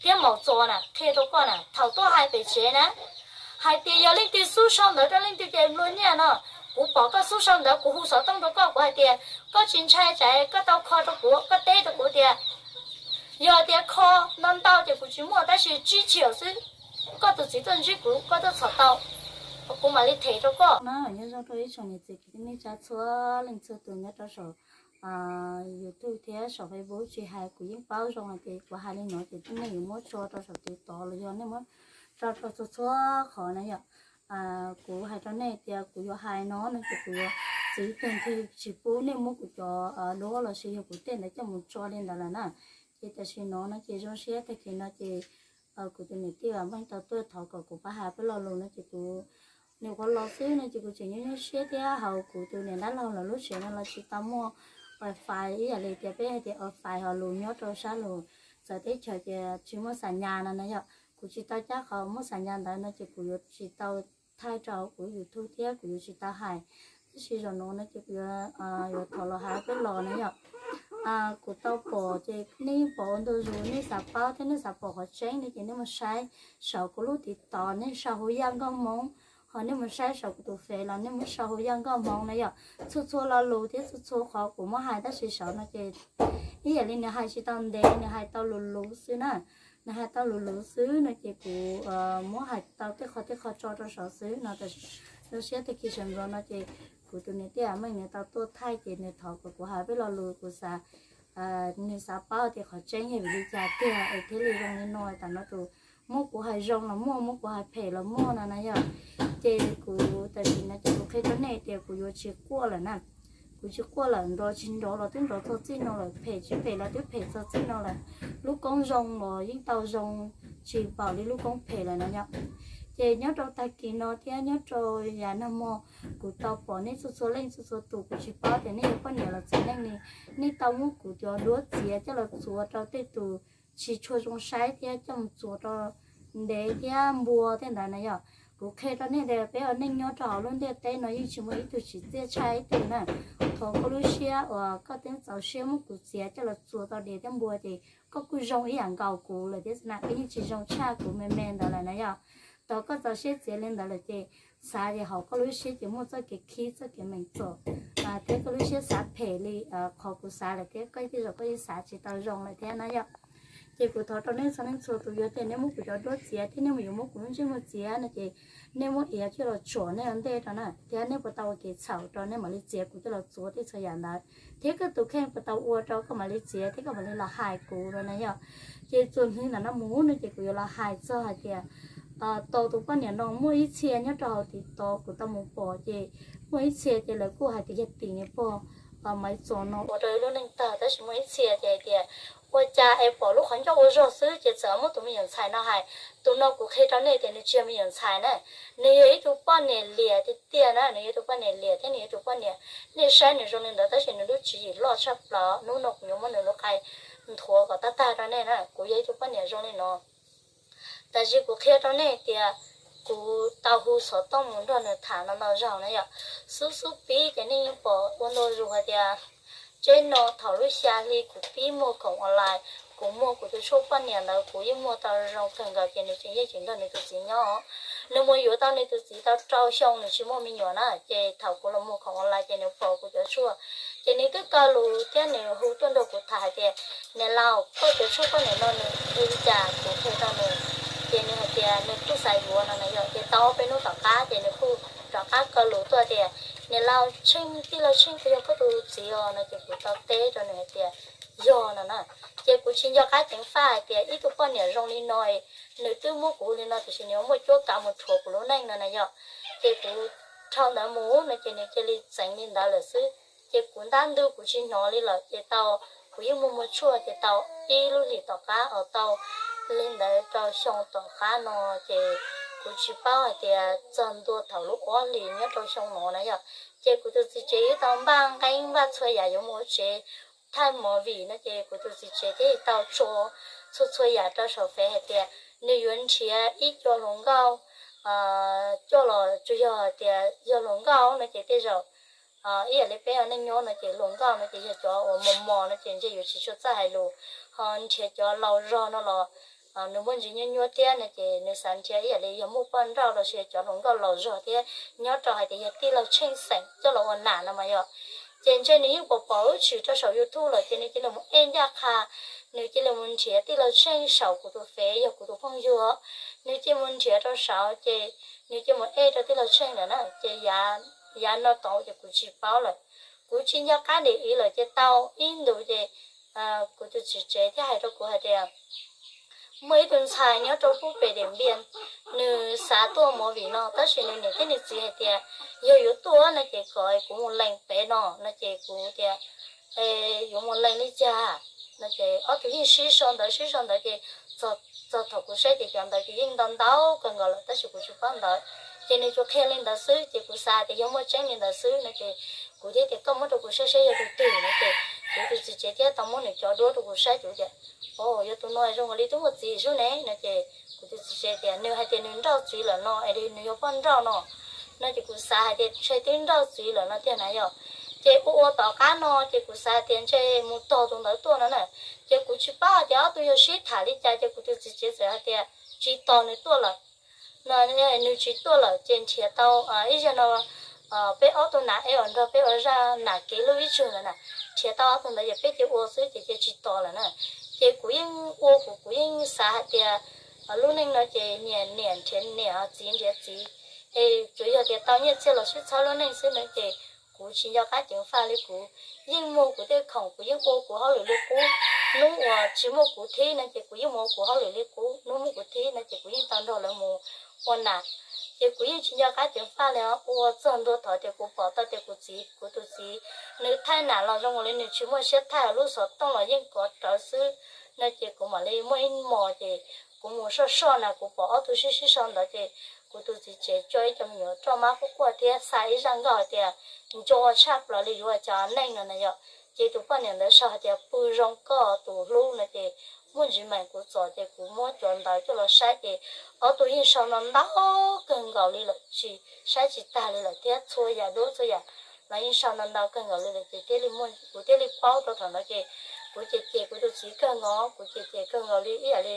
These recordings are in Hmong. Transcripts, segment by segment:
thiab maum txos na qhia rau koj na, thaum tuaj hais pem tsev na, hais tias yog leej twg xub sau ntawv rau leej twg ces nplua nyiaj no. Kuv pom koj xub sau ntawv, kuv hu xov tooj rau koj, kuv hais tias koj tsis ntshai tsam koj tau kho rau kuv, koj teb rau kuv tias yog tias kho ntau ntau ces kuv tsis muaj, tab sis tsib txhiab xwb, koj tus txiv tuaj ntsib kuv, koj tuaj txhom tau, kuv mam li them rau koj na. Nyob zoo rau ib tsoom niam txiv kwv tij neej tsa txhua leej txhua tus nyob rau saum YouTube thiab saum Facebook, tsis hais kuv yeej paub zoo hais tias kuv hais li no ces tib neeg yuav muab tso rau saum tiv tov los yog nej muab tso rau txhua txhua qhov na yom. Kuv hais rau nej tias kuv yuav hais no no ces kuv yuav txiv tag nrho, tsis pub nej muab kuv cov duab los sis yog kuv tej ntawd coj mus tso li ntawd lawm na. Ces tam sim no no ces zoo siab tag kis no ces kuv tus niam tij Vam Meej tau tuaj thov kom kuv pab hais peb lo lus no ces kuv, nws qhuav los xwb no ces kuv tseem nyuaj nyuaj siab thiab hauv kuv tus niam dab laug lawv lub tsev no los tsis tau muaj wifi ib yam li tias peb hais tias wifi ho lus nyob rau sab lus txawv teb chaws ces tsis muaj xam nyas no na yom. Kuv tsis tau cab qhov muaj xam nyas ntawd no ces kuv yuav tsis tau thaij rau kuv YouTube thiab kuv yuav tsis tau hais. Tab sis zaum no no ces kuv yuav thov los hais peb los na yom. Kuv tau pom ces nej yeej pom ua ntu zus, nej xav paub thiab nej xav pom qhov tseeb no ces nej mus saib saum kuv lub tiv tov, nej sau hu Yaj Nkauj Hmoob, ho nej mus saib saum kuv tus Face los nej muab sau hu Yaj Nkauj Hmoob na yom. Txhua txhua lo lus thiab txhua txhua qhov kuv muab hais tab sis saum no ces ib yam li nws hais tsis tau ntev, nws hais tau lus lus xwb na. Nws hais tau lus lus xwb no ces kuv muab hais tau tej qho tej qho tso rau saum xwb no. Zoo siab tag kis sawv ntxov no ces kuv tus niam tij Vam Meej nws tau tuaj thaij ces nws thov kom kuv hais peb lo lus kuv xav, nws xav paub tias qhov tseeb yog vim li cas tiag es thiaj li zoo li no. Tam no tus muab kuv hais zoo los muaj, muab kuv hais phem los muaj no na yom. Ces kuv tam sim no ces kuv qhia rau nej tias kuv yuav tsis quaj lawm na. Kuv tsis quaj lawm, nrov tsis nrov los twb nrov txog txij no lawm, phem tsis phem los twb phem txog txij no lawm. Lub koob zoo los yeej tau zoo tsis npaum li lub koob phem lawm no yom. Ces nyob rau tag kis no thiab nyob rau yav nag hmo kuv tau pom nej txhua txhua leej txhua txhua tus, kuv tsis paub tias nej yog poj niam los txiv neej li, nej tau muab kuv cov duab txiav coj los txuav rau tej tus tsis tshua zoo saib thiab coj mus txuav rau ntev thiab npua tej ntawd na yom. Kuv qhia rau nej tias peb ua neej nyob rau hauv lub ntiaj teb no yeej tsis muaj ib tug tsim txiaj tshaj ib tug na. Thov koj lub siab uas koj twb txaus siab muab kuv txiav coj los txuav tau dev thiab npua ces koj kuj zoo ib yam nkaus kuv lawm thiab na, koj yeej tsis zoo tshaj kuv me me ntawd lawm na yom. Tau koj txaus siab txiav li ntawd lawm ces xav tias hauv koj lub siab ces muaj txoj kev khib txoj kev meem txom thiab koj lub siab xav phem li qhov kuv xav lawm thiab koj tej zaum koj yeej xav tsis tau zoo lawm thiab na yom. Ces kuv thov rau nej txhua leej txhua tus, yog tias nej muab kuv cov duab txiav thiab nej mus yuav muab kuv lub ntsej muag txiav no ces nej muab iav coj los tsom nej ua ntej rau na, thiab nej puas tau ua kev txhaum rau nej mam li txiav kuv coj los txuav tej txhua yam ntawd, thiab koj tus kheej puas tau ua rau koj mam li txiav thiab koj mam li los hais kuv no na yom. Ces txuas hnub ntawm no mus no ces kuv yuav los hais txog hais tias tau tus poj niam no muaj ib txhia nyob rau hauv TikTok kuv tau mus pom ces muaj ib txhia ces lawv kuj hais tias yog tim niag pog Maiv Txos no ua rau lub neej tag, tab sis muaj ib txhia ces hais tias ua cas es pom lub qhov ncauj ua zog xwb ces txawm muab tus me nyuam ntxhais no hais. Tus no kuv qhia rau nej tias nws tsis yog me nyuam ntxhais na, nws yog ib tug poj niam liam tiag tiag na, nws yog ib tug poj niam liam thiab nws yog ib tug poj niam, nej saib nws zoo li ntawd tab sis nws lub tswv yim loj tshaj plaws. Hnub no kuv yuav muab nws lub qai nthuav kom tag tag rau nej na, kuv yog ib tug poj niam zoo li no. Tab sis kuv qhia rau nej tias kuv tau hu xov tooj mus nrog nws tham no ntau zaus na yom. Xub xub pib ces nej yeej pom ua ntu zus hais tias tsev no thaum lub xya hli kuv pib muag khoom online, kuv muag kuv tus tshuaj poj niam ntawd kuv yeej muag tau zoo kawg nkaus ces nws tseem yeej tseem nrog nws tus txiv nyob. Nws mus yuav tau nws tus txiv tau rau xyoo nws tsis muaj me nyuam na, ces thaum kuv los muag khoom online ces nws pom kuv cov tshuaj, ces nws twb kaw lus thiab nws hu tuaj nrog kuv tham hais tias niam laus, koj cov tshuaj poj niam no nws ua li cas? Kuv qhia rau nws, ces nws hais tias nws kuj xav yuav no na yom. Ces tau ob peb hnub tom qab ces nws kuj rov qab kaw lus tuaj tias niam laus Tsheej, tij laug Tsheej, kuv yog koj tus txiv os no, ces kuv tau teb rau nws hais tias yog no na. Ces kuv tsis nco qab ceev faj hais tias ib tug poj niam zoo li no, nws twb muab kuv li no tiam sis nws yuav muaj cuab kav mus rhuav kuv lub neej no na yom. Ces kuv dhau ntawd mus no ces nws cia li txeev li ntawd lawm xwb. Ces kuv ntab ntug kuv tsis hnov li lawm ces tau, kuv yeej muag muag tshuaj ces tau ib lub hlis tom qab uas tau li ntawd rau xyoo tom qab no, ces kuv tsis paub hais tias txog ntua thaum lub ob hlis nyob rau xyoo no na yom. Ces kuv tus txiv tsev twb tau npaj nqeeb npaj txhua yam yuav mus ua tsev, thaij movie no ces kuv tus txiv tsev thiaj li tau tso txhua txhua yam rau saum Fev hais tias nws yuav nrhiav ib co hluas nkauj coj los, tsuas yog hais tias yog hluas nkauj no ces tej zaum ib yam li peb ua neej nyob no ces hluas nkauj no ces yog cov uas mos mos no ces ntshe yuav tsis tshua txawj hais lus, ho nrhiav cov laus zog no los nws muaj ntsis nyuaj nyuaj thiab no ces nws xav nrhiav ib yam li yog muaj poj nrauj los sis cov hluas nkauj laus zog thiab nyob rau hais tias yog tij laug Tsheej xeem coj los ua nam no mas yog. Ces ntshe nws yeej pom pom wb tshwm rau saum YouTube lawm ces nws cia li mus ej ncaj qha, nws cia li mus nrhiav tij laug Tsheej saum kuv tus fev yog kuv tus phooj ywg, nws cia li mus nrhiav rau saud ces nws cia li mus ej rau tij laug Tsheej lawm na ces yav no tod ces kuv tsis paub lawm. Kuv tsis nco qab ntim ib lawm ces tau ib ntus ces kuv tus txiv tsev thiaj hais rau kuv hais tias muaj ib tug ntxhais nyob rau pub pem Diam Npias, nws xav tuaj movie no tab sis nws niam thiab nws txiv hais tias yog yuav tuaj no ces kom kuv mus lees pem no no ces kuv tias yuav mus lees li cas no ces ob tug yeej sib sau ntawv sib sau ntawv ces txog thaum kuv saib ces cov ntawv ces yeej ntau ntau kawg nkaus lawm tab sis kuv tsis paub ntawv. Ces nws tsuas qhia li ntawd xwb ces kuv xav tias yog muaj tseeb li ntawd xwb no ces kuv thiaj tias koj muab rau kuv saib saib yog tus twg no ces kuv tus txiv tsev thiaj tau muab nws cov duab rau kuv saib ces tias o yog tus no zoo li twb muaj txiv sub ne no ces kuv tus txiv tsev tias nws hais tias nws nrauj txiv lawm no es nws yog poj nrauj no no ces kuv xav hais tias ntshe twb nrauj txiv lawm no tiag na yog. Ces ua ua tom qab no ces kuv xav tias ntshe mus tos tus ntawd tuaj no na. Ces kuv tsis paub hais tias ob tug yog sib tham li cas ces kuv tus txiv tsev txawm hais tias tsis tos nws tuaj lawm no, nws tsis tuaj lawm ces nrhiav tau ib zaug no peb ob tug nam ej uas nrog peb ua zaj nam kev hlub ib zaug ntawd na, nrhiav tau ob tug ntawd ces peb cia ua xwb ces cia tsis tos lawm na. Ces kuv yeej ua kuv kuv yeej xav hais tias lub neej no ces niam niam nrhiav niam, txiv nrhiav txiv, es tsuas yog tias tau nyiaj txiag los sib txhawb lub neej xwb na ces kuv tsis nco qab ceev faj li. Kuv yeej muag kuv tej khoom, kuv yeej ua kuv hauj lwm li qub. Hnub uas tsis muaj kuv thib no ces kuv yeej mus ua kuv hauj lwm li qub, hnub muaj kuv thib no ces kuv yeej tau nrog lawv mus ua nam. Ces kuv yeej tsis nco qab ceev faj li os. Ua txog ntua thaum tias kuv pom tau tias kuv txiv, kuv tus txiv, nws thaij nam los zoo li nws tsis muaj siab thaij, lub xov tooj los yeej kov rawv xwb no ces kuv mam li muaj ib hmos ces kuv mus soj soj na kuv pom ob tug sib sib sau ntawd ces kuv tus txiv tsev coj ib co me nyuam roj mab quaj quaj thiab xa ib zaj nkauj hais tias nco tshaj plaws li yuav ua cas neej no na yom. Ces tus poj niam ntawd sau hais tias pw zoo koj tus hlub no ces muaj ntsis meem kuv txom ces kuv muab cov ntawd coj los saib ces ob tug yeej sau ntau ntau kawg nkaus li lawm, tsis saib tsis tag li lawm thiab txhua yam duab txhua yam los yeej sau ntau ntau kawg nkaus li lawm ces thiaj li muaj, kuv thiaj li paub rau thaum ntawd ces kuv cem cem kuv tus txiv kawg nkaus, kuv cem cem kawg nkaus li ib yam li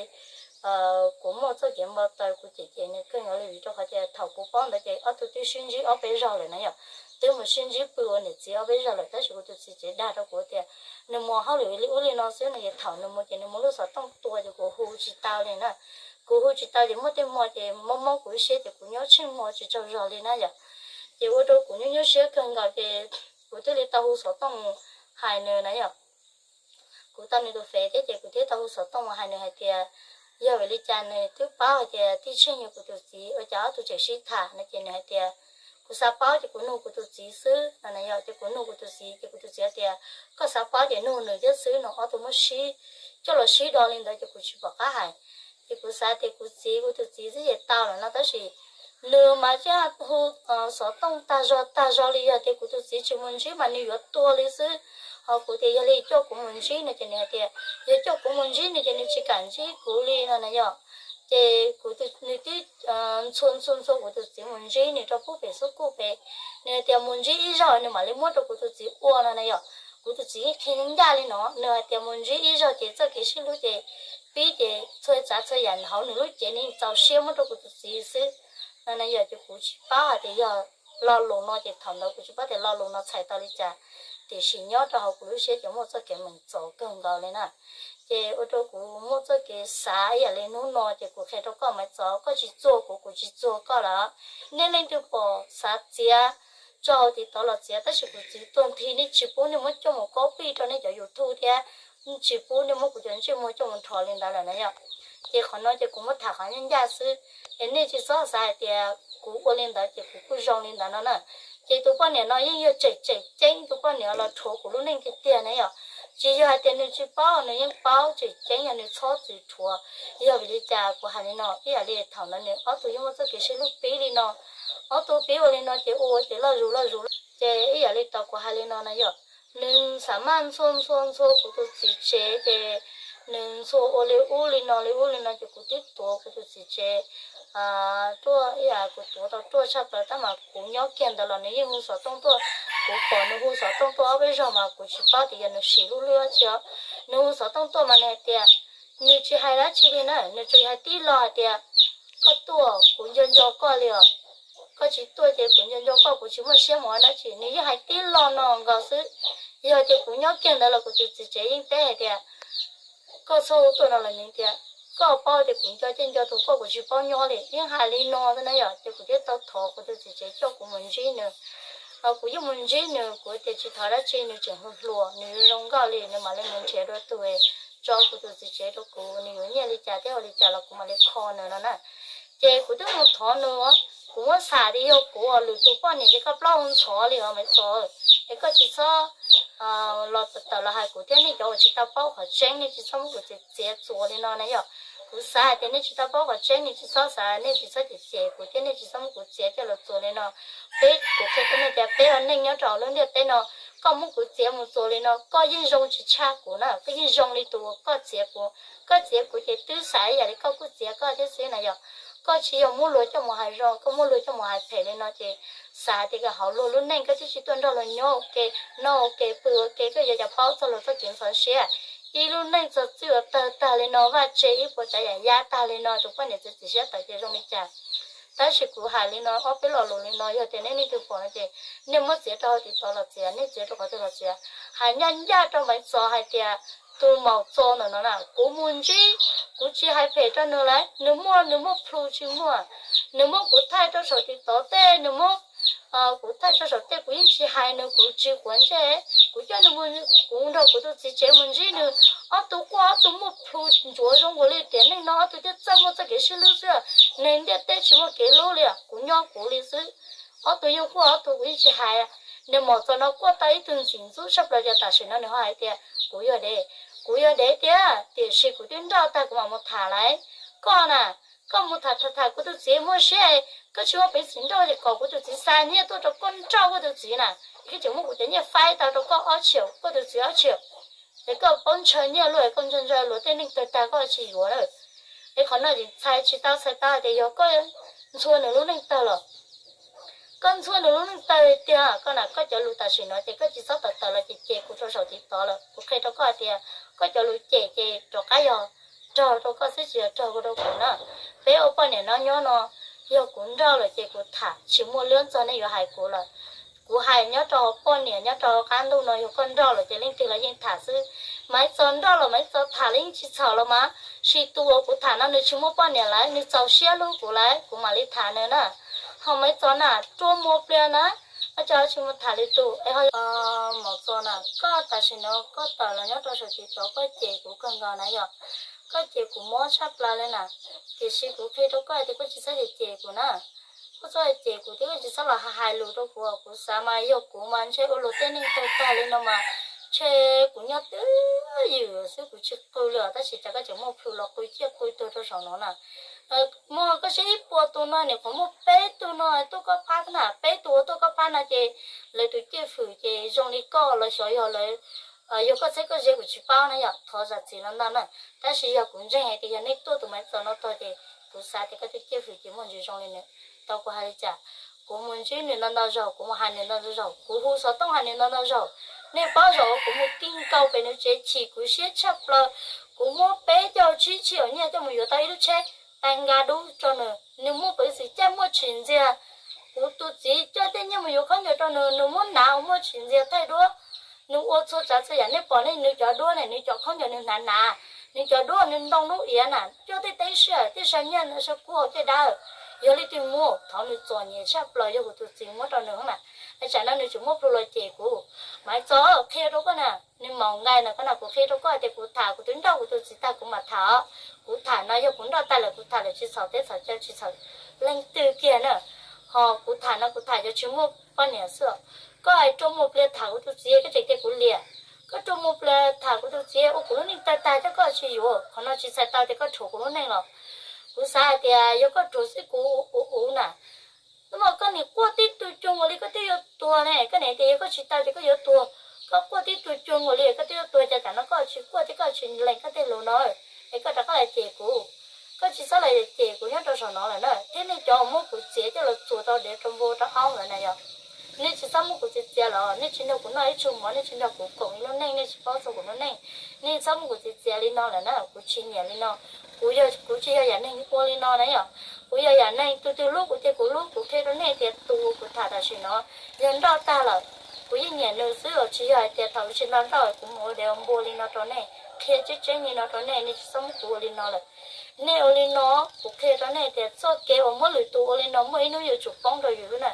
kuv muaj txoj kev npau taws, kuv cem cem nws kawg nkaus li vim rau qhov tias thaum kuv paub ntawd ces ob tug twb sib ntsib ob peb zaug lawm na yom. Twb mus sib ntsib pw ua niam txiv ob peb zaug lawm tab sis kuv tus txiv tsev dag rau kuv tias nws mus hauj lwm li ub li no xwb no ces thaum nws mus ces nws muab lub xov tooj tua ces kuv hu tsis tau li na. Kuv hu tsis tau ces muaj tej hmo ces mob mob kuv lub siab ces kuv nyob tsheej hmo tsis tsaug zog li na yom. Ces ua rau kuv nyuaj nyuaj siab kawg nkaus ces kuv thiaj li tau hu xov tooj mus hais nws na yom. Kuv tau nws tus fev thiab ces kuv thiaj tau hu xov tooj mus hais nws hais tias yog vim li cas nws twb paub hais tias Tij Tsheej yog kuv tus txiv, ua cas ob tug tseem sib tham no ces nws hais tias kuv xav paub ces kuv nug kuv tus txiv xwb no na yom. Ces kuv nug kuv tus txiv ces kuv tus txiv hais tias koj xav paub ces nug nws thiab xwb no. Ob tug muab sib coj los sib do li ntawd ces kuv tsis pom qab hais. Ces kuv xav tias kuv txiv, kuv tus txiv xwb ces tau lawm no tab sis nws mas thiaj hu xov tooj tag zog tag zog li, yog tias kuv tus txiv tsis mus ntsib mas nws yuav tuag li xwb. Ho kuv tias yog li coj kuv mus ntsib no ces nws hais tias yog coj kuv mus ntsib no ces nws tsis kam ntsib kuv li no na yom. Ces kuv, nws twb ntxhua ntxhua ntxhua kuv tus txiv mus ntsib nws rau pub pem xub kuj pem. Nws hais tias mus ntsib ib zaug nws mam li muab rau kuv tus txiv ua no na yom. Kuv tus txiv yeej qhia ncaj li no, nws hais tias mus ntsib ib zaug ces txoj kev sib hlub ces pib ces txhua tsav txhua yam hauv nws lub cev nws yeej txaus siab muab rau kuv tus txiv xwb no na yom. Ces kuv tsis paub hais tias yog lo lus no ces thaum ntawd kuv tsis paub tias lo lus no txhais tau li cas, tiam sis nyob rau hauv kuv lub siab ces muaj txoj kev meem txaus kawg nkaus li na. Ces ua rau kuv muaj txoj kev xav ib yam li hnub no ces kuv qhia rau koj Maiv Txov, koj tsis txuag kuv, kuv tsis txuag koj lawm. Nej leej twg pom xav txiav tso hauv TikTok los txiav, tab sis kuv txiv tuag nthi nej tsis pub nej muab coj mus copy rau nej cov YouTube thiab tsis pub nej muab kuv cov ntsej muag coj mus rho li ntawd lawm na yom. Ces qhov no ces kuv muab tham qhov ncaj ncaj xwb, es nej tsis txhob xav hais tias kuv ua li ntawd ces kuv kuj zoo li ntawd no na. Ces tus poj niam no yeej yog tseem tseem ceeb, tus poj niam los rhuav kuv lub neej tiag tiag na yom. Tsis yog hais tias nws tsis paub, nws yeej paub, tseem ceeb yog nws txhob txwm rhuav. Yog vim li cas kuv hais li no? Ib yam li thaum ntawd nws ob tug yeej muaj txoj kev sib hlub pib li no, ob tug pib ua li no ces ua ua ces loj zus loj zus, ces ib yam li tau kuv hais li no na yom. Nws xav maj ntxhua ntxhua ntxhua kuv tus txiv tsev ces nws ntxhua ua li ub li no li ub li no ces kuv twb tuav kuv tus txiv tsev ruaj, ib yam kuv tuav tau ruaj tshaj plaws tab mas kuv nyob kiag ntawd los nws yeej hu xov tooj tuaj. Kuv pom nws hu xov tooj tuaj ob peb zaug mas kuv tsis paub tias yog nws siv lub hlwb dab tsi os. Nws hu xov tooj tuaj mas nws hais tias Nws tsis hais dab tsi li na, nws tsuas hais tib lo hais tias, koj tuaj kuv nco nco koj li os, koj tsis tuaj ces kuv nco nco koj, kuv tsis muaj siab mus ua dab tsi. Nws yeej hais tib lo no nkaus xwb. Yog tias kuv nyob kiag ntawd los kuv tus txiv tsev yeej teb hais tias, koj txhob tuaj no lawm, nws tias, koj paub tias kuv nco ces nco tus koj, kuv tsis paub nyob li. Yeej hais li no xwb na yom, ces kuv thiaj tau thov kuv tus txiv tsev coj kuv mus ntsib nws. Kuv yeej mus ntsib nws, kuv tias tsis thov dab tsi, nws tseem hluas hluas, nws zoo nkauj li, nws mam li mus nrhiav dua tus tso kuv tus txiv tsev rau kuv, nws yuav nyiaj li cas thiab ua li cas los kuv mam li kho nws no na. Ces kuv twb mus thov nws, kuv muab xam tias yog kuv lwm tus poj niam ces koj plaub hau ntxhov li os Maiv Txos, es koj tsis txhob los tawm los hais kuv thiab, nej cov uas tsis tau paub qhov tseeb nej tsis txhob muab kuv txiav txiav txuas li no na yom. Kuv xav hais tias nej tsis tau paub qhov tseeb nej tsis txhob xav, nej tsis txhob cem cem kuv thiab nej tsis txhob muab kuv txiav coj los txuas li no. Peb, kuv qhia rau nej tias peb ua neej nyob rau lub ntiaj teb no, koj muab kuv txiav mus txuas li no koj yeej zoo tsis tshaj kuv na, koj yeej zoo li tus uas koj txiav kuv. Koj txiav kuv ces twb xav ib yam li koj kuj txiav koj thiab xwb na yom. Koj tsis yog muab luag coj mus hais zoo, koj muab luag coj mus hais phem li no ces xav tias hauv luag lub neej koj twb tsis tuaj nrog luag nyob ua ke, noj ua ke, pw ua ke, koj yuav cas paub txog luag txoj kev ntxhov siab. Ib lub neej txog txij ua tawg tag li no, vaj tse ib puas tsav yam yab tag li no, tus poj niam txiav txim siab tawm ces zoo li cas? Tab sis kuv hais li no ob peb lo lus li no, yog tias nej leej twg pom no ces nej muab txiav rau hauv TikTok los txiav, nej txiav rau qhov twg los txiav. Hais ncaj ncaj rau Maiv Txos hais tias tus Maum Txos ntawm no na, kuv mus ntsib, kuv tsis hais phem rau nws lawm, nws muaj nws muaj plhu tsis muaj. Nws muab kuv thaij rau saum TikTok tej, nws muab kuv thaij rau saum tej, kuv yeej tsis hais nws, kuv tsis quav ntsej. Kuv coj nws, kuv nrog kuv tus txiv tsev mus ntsib nws, ob tug quaj ob tug muaj plhu ntsuav zoo nkaus li tiam neej no ob tug thiaj txawj muaj txoj kev sib hlub xwb. Neeg ntiaj teb tsis muaj kev hlub li, kuv nyob kuv li xwb. Ob tug yeej quaj ob tug, kuv yeej tsis hais. Nws Maum Txos no quaj tau ib tug ntxim ntxub tshaj plaws, ces tam sim no nws ho hais tias kuv yog dev. Kuv yog dev tiag, tiam sis kuv twb nrauj tag kuv mam mus tham lawm. Koj na, koj mus tham tham tham kuv tus txiv muaj siab, koj tsis muaj peev xwm nrauj ces kom kuv tus txiv xa nyiaj tuaj rau koj nrauj koj tus txiv na, koj tseem muab kuv cov nyiaj faib tau rau koj ob tsheem, koj tus txiv ob tsheem. Es koj paub ntshaw nyiaj luaj, koj ntshaw ntshaw luag tej neej tawg tag koj tsis yuav na. Es qhov no txhais tsis tau, txhais tau hais tias yog koj ntxhua nws lub neej tawg los, koj ntxhua nws lub neej tawg tiag. Koj na, koj cov lus tam sim no ces koj tsis txhob tawm tawm los cem cem kuv rau saum TikTok lawm. Kuv qhia rau koj hais tias koj cov lus cem ces rov qab yog raug rau koj xwb tsis yog raug rau kuv na. Peb ua poj niam no nyob no, yog kuv nrauj lawm ces kuv tham, tsis muaj lub txog nej yuav hais kuv lawm. Kuv hais nyob rau poj niam nyob rau qab ntuj no, yog koj nrauj lawm ces leej twg los yeej tham xwb. Maiv Txos nrauj los Maiv Txos tham los yeej tsis txhaum los mas. Sis tus uas kuv tham no nws tsis muaj poj niam lawm, nws txaus siab hlub kuv lawm kuv mam li tham nws na. Ho Maiv Txos na, rua muag pliag na, ua cas tsis mus tham lwm tus es ho Maum Txos na, koj tam sim no koj tawm los nyob rau saum TikTok koj cem kuv kawg nkaus na yom. Koj cem kuv mob tshaj plaws li na. Tiam sis kuv qhia rau koj tias koj tsis txhob cem cem kuv na. Koj txhob cem kuv thiab koj tsis txhob los hais lus rau kuv. Kuv xav mas yog kuv mas ntshe ua luag tej neej tawg tag li no mas ntshe kuv nyob twj ywm xwb kuv tsis qw li os, tab sis cas koj tseem muaj plhu los qw ciaj qw tuag rau saum no na. Muaj koj saib ib puas tus no, nim qhuav muaj peb tug no tuaj koj phab na, peb tug uas tuaj koj phab no ces lawv tus cwj fwm ces zoo li koj los xyov yog lawv, yog koj txheeb koj ze kuv tsis paub na yom, thov zam txim los ntau na. Tab sis yog kuv ntseeg hais tias yog nej tuaj tus Maiv Txos no tog ces kuv xav tias koj tus cwj fwm ces muaj ntsis zoo li nws. Tau kuv hais li cas, kuv mus ntsib nws ntau ntau zaug, kuv mus hais nws ntau ntau zaug, kuv hu xov tooj hais nws ntau ntau zaug. Nej paub zaum uas kuv mus ti nkaus pem nws tsev chim kuv siab tshaj plaws, kuv muab peb caug tsib txhiab nyiaj coj mus yuav tau ib lub tsheb tais nka dub rau nws. Nws muaj peev xwm caij muaj tsim ntxias. Kuv tus txiv coj tej nyiaj mus yuav khaub ncaws rau nws, nws muab hnav uas muaj tsim ntxias thaij duab. Nws ua txhua tsav txhua yam, nej pom ne, nws cov duab ne, nws cov khaub ncaws nws hnav hnav, nws cov duab nws ntoo lub iav na, coj tej teeb sij hawm tej saw nyiaj saw kub hauv caj dab. Yog leej twg muab thov nws txom nyem tshaj plaws yog kuv tus txiv muab rau nws na. Es tsam no nws tseem muaj plhu los cem kuv. Maiv Txos, qhia rau koj na, nws maum nqaij na, koj na, kuv qhia rau koj hais tias kuv tham kuv twb nrauj kuv tus txiv tag kuv mam tham os. Kuv tham no yog kuv nrauj tag lawm kuv tham lawm tsis txhaum teb txhaum chaw tsis txhaum leej twg kiag na. Ho kuv tham no kuv tham cov tsis muaj poj niam xwb os. Koj hais rua muag pliag tham kuv tus txiv koj tseem tias kuv liam. Koj rua muag pliag tham kuv tus txiv ua kuv lub neej tawg tag coj koj tsis yuav, qhov no tsis txhais tau tias koj rhuav kuv lub neej los. Kuv xav hais tias yog koj rhuav xwb kuv ua ua na. Hnub no koj nim quaj tib tug cuag nkaus li koj twb yuav tuag ne, koj nim tias yog koj tsis tau ces koj yuav tuag. Koj quaj tib tug cuag nkaus li koj twb yuav tuag, cas tam no koj tsis quaj thiab koj tsis lees koj tej lus no, es koj rov qab los cem kuv. Koj tsis txhob los cem kuv nyob rau saum no lawm na, thiab nej cov uas muab kuv txiav coj los txuas rau dev rau npua rau aub ntawd na yog, Nej tsis txhob muab kuv txiav txiav los, nej tsis nrog kuv noj ib tsug mov, nej tsis nrog kuv koom ib lub neej, nej tsis paub txog kuv lub neej, nej txhob muab kuv txiav txiav li no lawm na. Kuv tsis nyiam li no, kuv yog, kuv tsis yog yam neeg ua li no na yom. Kuv yog yam neeg tus twg hlub kuv ces kuv hlub, kuv qhia rau nej tias tus kuv tham tam sim no yog nrauj tag lawm, kuv yeej nyiam nws xwb os, tsis yog hais tias thaum tsis nrauj nrauj kuv mus ua dev ua npua li no rau nej, qhia tseeb tseeb li no rau nej, nej tsis txhob muab kuv ua li no lawm. Nej ua li no, kuv qhia rau nej tias txoj kev uas muab lwm tus ua li no muaj ib hnub yuav tsum poob rau yus xwb na.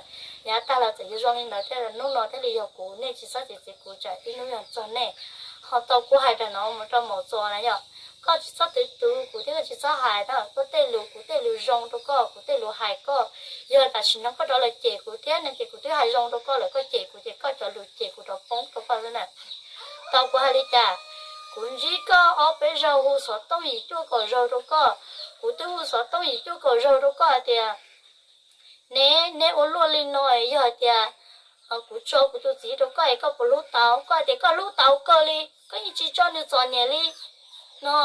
Yav tag los txawm yuav zoo li ntawd thiab, hnub no thiaj li yog kuv, nej tsis txhob txiav txiav kuv tsam ib hnub yog txog nej. Ho tau kuv hais rau no mus rau Maum Txos na yom, koj tsis txhob twv twv kuv thiab koj tsis txhob hais na, koj tej lus kuv tej lus zoo rau koj, kuv tej lus hais koj. Yog tam sim no koj rov los cem kuv thiab no ces kuv twb hais zoo rau koj lawm, koj cem kuv ces koj cov lus cem kuv rov poob rau koj xwb na. Tau kuv hais li cas, kuv ntsib koj ob peb zaug hu xov tooj yim cuaj kaum zaug rau koj, kuv twb hu xov tooj yim cuaj kaum zaug rau koj hais tias, ne, neb ua luaj li no, yog hais tias kuv tso kuv tus txiv rau koj es koj puas hlub tau? Koj hais tias koj hlub tau kawg li, koj yeej tsis tso nws txom nyem li no.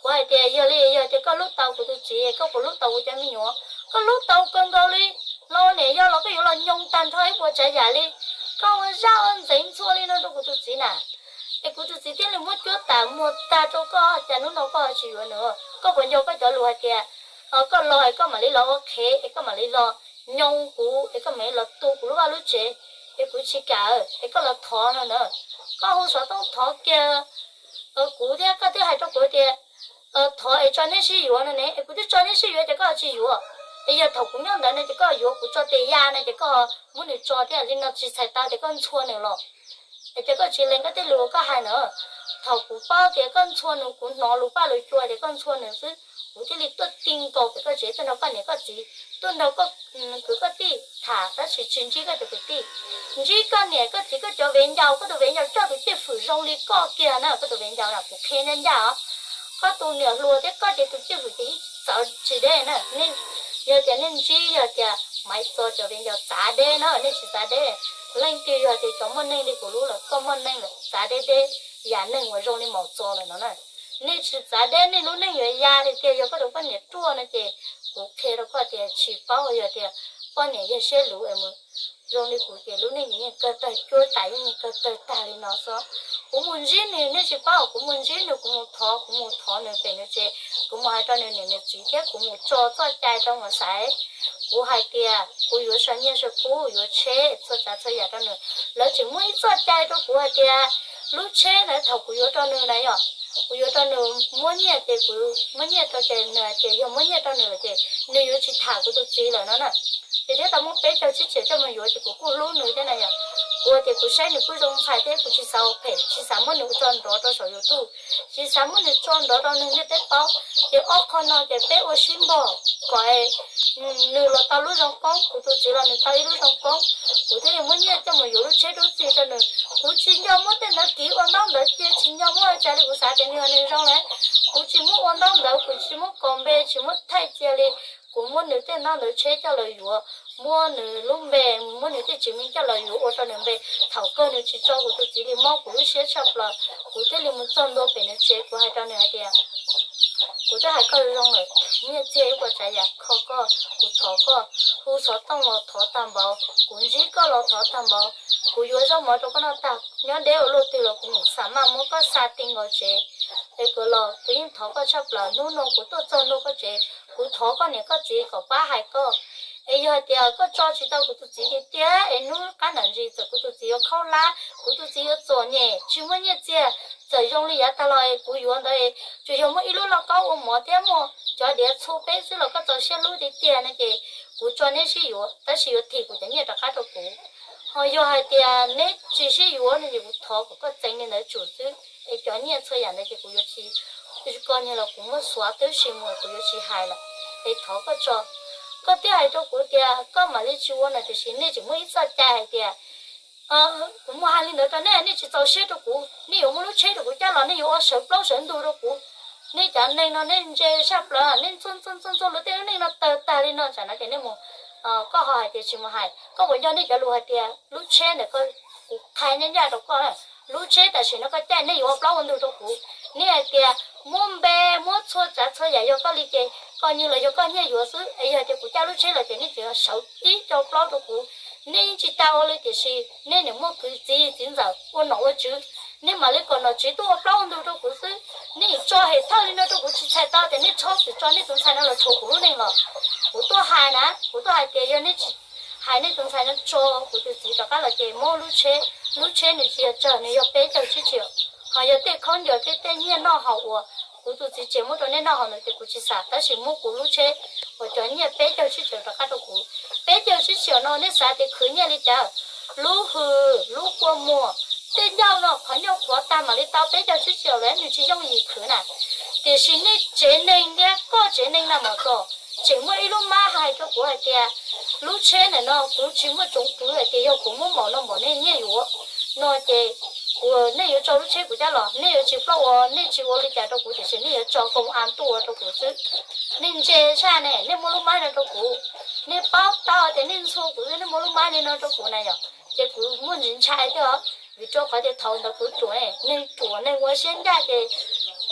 Kuv hais tias yog li, yog tias koj hlub tau kuv tus txiv, koj puas hlub tau kuv cov me nyuam? Koj hlub tau kawg nkaus li, los niam yog los koj yuav los nyoo tag nrho ib puas tsav yam li. Koj ua zaj ua ntxeev ntxhua li no rau kuv tus txiv na, es kuv tus txiv thiaj li muab cuab tam muag tag rau koj, cas hnub no koj tsis yuav nws? Koj puas nco koj cov lus hais tias koj los es koj mam li los ua qhev es koj mam li los nyoo kuv es koj mam li los tu kuv lub vaj lub tsev, es kuv tsis kam es koj los thov no na. Koj hu xov tooj thov kiag kuv thiab koj twb hais rau kuv tias thov es tso neb sib yuav no ne, es kuv twb tso neb sib yuav ces koj tsis yuav. Es yog thaum kuv nyob ntawd no ces koj yuav kuv tso tes ya no ces koj muab nws tso thiab li no tsis txhais tau tias koj ntxhua nws los. Es ces koj tsis lees koj tej lus koj hais na. Thaum kuv paub tias koj ntxhua nws, kuv hnov lus paj lus cua tias koj ntxhua nws xwb, kuv thiaj li tuaj ti nkaus pem koj tsev tuaj nrog koj niam koj txiv, tuaj nrog koj kwv koj tij tham tab sis tsis ntsib koj cov kwv tij. Ntsib koj niam koj txiv koj cov viv ncaus, koj tus viv ncaus coj tus cwj fwm zoo li koj kiag na, koj tus viv ncaus na kuv qhia ncaj ncaj os. Koj tus niam hluas thiab koj ces tus cwj fwm ces yeej txawv tsis deb na. Nej yog tias nej ntsib yog tias Maiv Txos cov viv ncaus txav deb na, nej tsis txav deb. Leej twg yog tias cov muaj neej li kuv lub lawm, koj muaj neej lawm txav deb deb, yam neeg uas zoo li Maiv Txos lawm no na. Nej tsis txav deb nej lub neej yuav ya li tiag. Yog koj tus poj niam ruaj no ces kuv qhia rau koj tias tsis paub, yog tias poj niam yog siab luv es mus zoo li kuv ces lub neej yeej kawg tawg cuab tas, yeej kawg tawg tag li no xwb. Kuv mus ntsib nws, nej tsis paub, kuv mus ntsib nws, kuv mus thov, kuv mus thov nws pem nws tsev, kuv mus hais rau nws niam nws txiv thiab kuv mus tso txoj cai rau mus xaiv. Kuv hais tias kuv yuav saw nyiaj saw kub, yuav tsheb txhua tsav txhua yam rau nws. Lawv tseem muaj ib txoj cai rau kuv hais tias lub tsheb ntawd thaum kuv yuav rau nws na yom, kuv yuav rau nws muab nyiaj ces kuv muab nyiaj rau ces nws hais tias yog muab nyiaj rau nws lawm ces nws yuav tsis tham kuv tus txiv lawm no na. Ces thiab tau muab peb caug tsib tsev coj mus yuav ces kuv kuj hlub nws thiab na yom. Kuv tias kuv saib nws kuj zoo ntxhais thiab kuv tsis xav ua phem, tsis xav muab nws tso nrov rau saum YouTube, tsis xav muab nws tso nrov rau neeg ntiaj teb paub. Ces ob qho no ces peb ua sib npog kom nws los tau lub zoo koob, kuv tus txiv los nws tau ib lub zoo koob. Kuv thiaj li muab nyiaj coj mus yuav lub tsheb rub txij rau nws. Kuv tsis nco muab tej ntawd kiv ua ntaub ntawv cia, tsis nco muab ua cas li, kuv xav tias nws yog neeg zoo lawm. Kuv tsis muab ua ntaub ntawv, kuv tsis muab kos npe, tsis muab thaij cia li. Kuv muab nws tej ntaub ntawv tsheb coj los yuav, muab nws lub npe, muab nws tej chứng minh coj los yuav ua rau nws npe. Thaum kawg nws tsis tso kuv tus txiv li, mob kuv lub siab tshaj plaws. Kuv thiaj li mus txog ntua pem nws tsev, kuv hais rau nws hais tias kuv twb hais koj zoo lawm, nyiaj txiag ib puas tsav yam kho koj, kuv thov koj, hu xov tooj los thov tag npaum, kuv ntsib koj los thov tag npaum, kuv yuav zaub mov rau koj noj tag, nyob deb ua luaj twg los kuv nim xa maj muab koj xa ti nkaus tsev. Es kuv los kuv yeej thov koj tshaj plaws, hnub no kuv tuaj txog ntua koj tsev, kuv thov koj niam koj txiv kom pab hais koj. Es yog hais tias koj tso tsis tau kuv tus txiv tiag tiag es hnub qab ntam ntsis txawm kuv tus txiv yuav khaub hlab, kuv tus txiv yuav txom nyem tsis muaj nyiaj txiag, txawm zoo li yav tag los es kuv yuav ntawd, tsuas yog muaj ib lub lauj kaub ua mov thiab muaj cov diav txhua peb xwb los koj txaus siab hlub tiag tiag no ces kuv tso neb sib yuav, tab sis yuav thim kuv cov nyiaj rov qab rau kuv. Ho yog hais tias neb tsis sib yuav no ces kuv thov kom koj txeev li ntawd tsum xwb, es cov nyiaj txhua yam ntawd ces kuv yuav tsis, koj nyiag los kuv muab xuav tib si mus, kuv yuav tsis hais lawm. Es thov koj tso. Koj twb hais rau kuv tias koj mam li tsis ua no, tiam sis nej tseem muaj ib txoj cai hais tias kuv mus hais li ntawd rau nej, nej tsis txaus siab rau kuv, nej yuav muab lub tsheb rau kuv coj los, nej yuav ua sawv plaub sawv ntug rau kuv. Nej cov neeg no nej ntse tshaj plaws, nej ntxhua ntxhua ntxhua luag tej lub neej no tawg tag li no, tsam no ces nej mus, koj ho hais tias tsis mus hais. Koj puas nco nej cov lus hais tias lub tsheb ntawm koj, kuv qhia ncaj ncaj rau koj, lub tsheb tam sim no koj caij nej yuav ua plaub ua ntug rau kuv. Nej hais tias muab npe, muab txhua tsav txhua yam yog koj li ces koj nyiag los yog koj nyiag yuav xwb, es yog tias kuv caij lub tsheb los ces nej tseem sawv ib co plaub rau kuv. Nej yeej tsis tas ua li tiam sis nej nim muaj kwv txiv txiv ntxawm ua nom ua tswv, nej mam li kom nom tswv tuaj ua plaub ua ntug rau kuv xwb. Nej tso hem thawj li no rau kuv tsis txhais tau tias nej txhob txwm tso nej tus ntxhais no los rhuav kuv lub neej los. Kuv tuaj hais na, kuv tuaj hais tias yog nej tsis hais nej tus ntxhais no tso kuv tus txiv rov qab los ces muab lub tsheb, lub tsheb nws tsis yog tsawg, nws yog peb caug tsib triệu. Ho yog tej khaub ncaws tej tej nyiaj noj haus uas kuv tus txiv tsev muab rau nej noj haus ntawd ces kuv tsis xav, tab sis muab kuv lub tsheb uas cov nyiaj peb caug tsib triệu rov qab rau kuv. Peb caug tsib triệu no nej xav tias khwv nyiaj li cas? Lub hws, lub kua muag, tej ncauj no qhov nyuj qhuav tag mam li tau peb caug tsib triệu lawm, nws tsis yooj yim khwv na. Tiam sis nej tsev neeg thiab koj tsev neeg na mas koj tseem muaj ib lub mab hais rau kuv hais tias lub tsheb ntawm no kuv tsis muaj tsoov kwv hais tias yog kuv muab npaum no npaum nej nyiaj yuav no ces kuv, nej yuav tso lub tsheb kuv cab los, nej yuav tsis plaub ua, nej tsis ua li cas rau kuv tiam sis nej yuav tso koo a tuaj ua rau kuv xwb. Nej ntse tshaj ne, nej muab lub mab no rau kuv, nej paub tau tias nej ntxhua kuv xwb, nej muab lub mab li no rau kuv na yom, ces kuv muaj ntsis ntshai thiab os, vim rau qhov tias thaum ntawd kuv ruam, neeg ruam neeg ua siab ncaj ces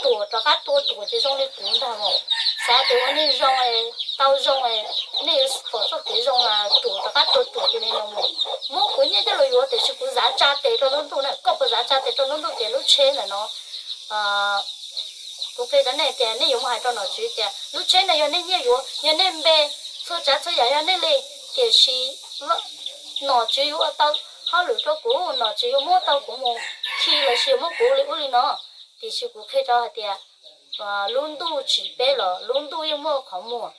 ruam rov qab tua ruam ces zoo li kuv ntag mas. Xav tias ua neeg zoo, tau zoo, nej yuav pom txoj kev zoo mas ruam rov qab tua ruam ces li no mus. Muab kuv nyiaj coj los yuav tiam sis kuv zav tsa tes rau lub ntuj na, koj puas zav tsa tes rau lub ntuj tias lub tsheb ntawm no, kuv qhia rau nej tias nej yuav mus hais rau nom tswv tias lub tsheb no yog nej nyiaj yuav, yog nej npe, txhua tsav txhua yam yog nej li, tiam sis nom tswv yuav ua tau hauj lwm rau kuv, nom tswv yuav muab tau kuv mus khi los sis muab kuv li ub li no, tiam sis kuv qhia rau hais tias lub ntuj tsim peb los lub ntuj yeej muaj qhov muag,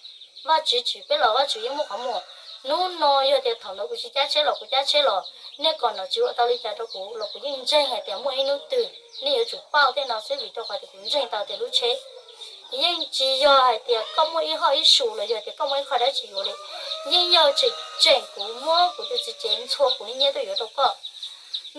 Vajtswv tsim peb los Vajtswv yeej muaj qhov muag. Hnub no yog tias thaum ntawd kuv tsis cab tsheb los kuv cab tsheb los, nej kom nom tswv ua tau li cas rau kuv los kuv yeej ntseeg hais tias muaj ib hnub twg nej yuav tsum pauj tej no xwb vim rau qhov tias kuv ntseeg tau tias lub tsheb yeej tsis yog hais tias koj muaj ib hoj ib su los yog tias koj muaj ib qho dab tsi yuav li, yeej yog tseem tseem kuv muab kuv tus txiv tsev ntxhua kuv li nyiaj tuaj yuav rau koj.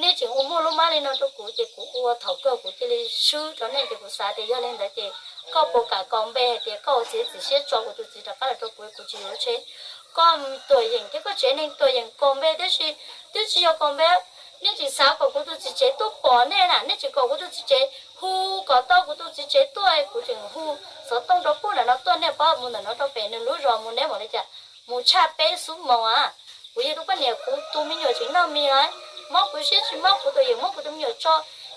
Nej tseem ua muaj lub mab li no rau kuv ces kuv ua thaum kawg kuv cia li swb rau nej ces kuv xav tias yog li ntawd ces koj puas kam kos npe hais tias koj ua txiv txim siab tso kuv tus txiv rov qab los rau kuv, kuv tsis yuav lub tsheb. Koj tuam yeem thiab koj tsev neeg tuam yeem kos npe tab sis twb tsis yog kos npe. Nej tseem xav kom kuv tus txiv tsev tuaj pom nej na, nej tseem kom kuv tus txiv tsev hu kom tau kuv tus txiv tsev tuaj, kuv tseem hu xov tooj rau pub ntawm no tuaj, nej paub mus ntawm no rau pem nws lub zos mus neb mam li cas, mus tshaj peb xuab moos a. Kuv yog tus poj niam kuv tus me nyuam tseem noj mis lawm, mob kuv siab tsis mob kuv tuam yeem muab kuv tus me nyuam tso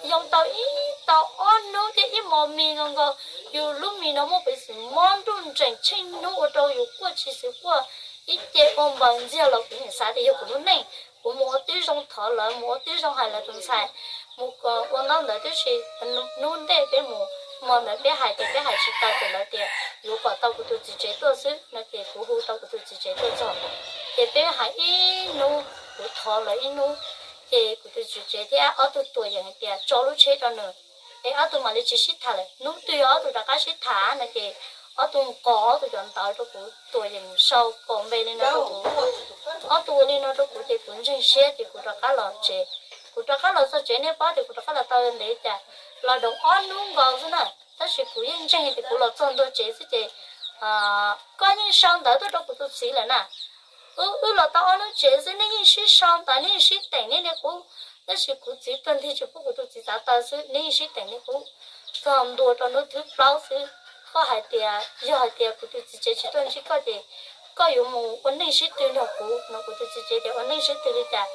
yoo tau ib tau ob hnub thiab ib hmos mis nkaus nkaus. Yus lub mis no muaj peev xwm mob nruj nreem tsheej hnub ua rau yus quaj tsis xwm quaj, ib ce ua npaws ntxiag los kuv yeej xav tias yog kuv lub neej. Kuv mus ua tib zoo thov lawv, mus ua tib zoo hais lawv tus ntxhais, mus ua ntaub ntawv tib si. Hnub ntej peb mus, hmo ntawd peb hais ces peb hais tsis tau ces lawv tias yuav kom tau kuv tus txiv tsev tuaj xwb no ces kuv hu tau kuv tus txiv tsev tuaj txog. Ces peb hais ib hnub, kuv thov lawv ib hnub, ces kuv tus txiv tsev thiab ob tug tuam yeem hais tias tso lub tsheb rau nws, es ob tug mam li tsis sib tham lawm. Hnub twg yog ob tug rov qab sib tham no ces ob tug nqos ob tug cov ntawv rau kuv, tuam yeem sau kos npe li no rau kuv. Ob tug ua li no rau kuv ces kuv ntseeg siab ces kuv rov qab los tsev. Kuv rov qab los txog tsev, nej paub tias kuv rov qab los tau ntev cas, los doos ob hnub nkaus xwb na. Tab sis kuv yeej ntseeg tias kuv los txog ntua tsev xwb ces koj yeej sau ntawv tuaj rau kuv tus txiv lawm na. Wb, wb los tau ob hnub tsev xwb nej yeej sib sau ntawv, nej yeej sib teem nej niag qub. Tab sis kuv txiv tuag nthi tsis pub kuv tus txiv txav taw xwb, nej yeej sib teem nej qub. Txog ntua rau hnub thib plaub xwb, koj hais tias yog hais tias kuv tus txiv tsev tsis tuaj ntsib koj ces koj yuav mus ua neej sib twg nrog kuv no? Kuv tus txiv tsev tias ua neej sib twg li cas,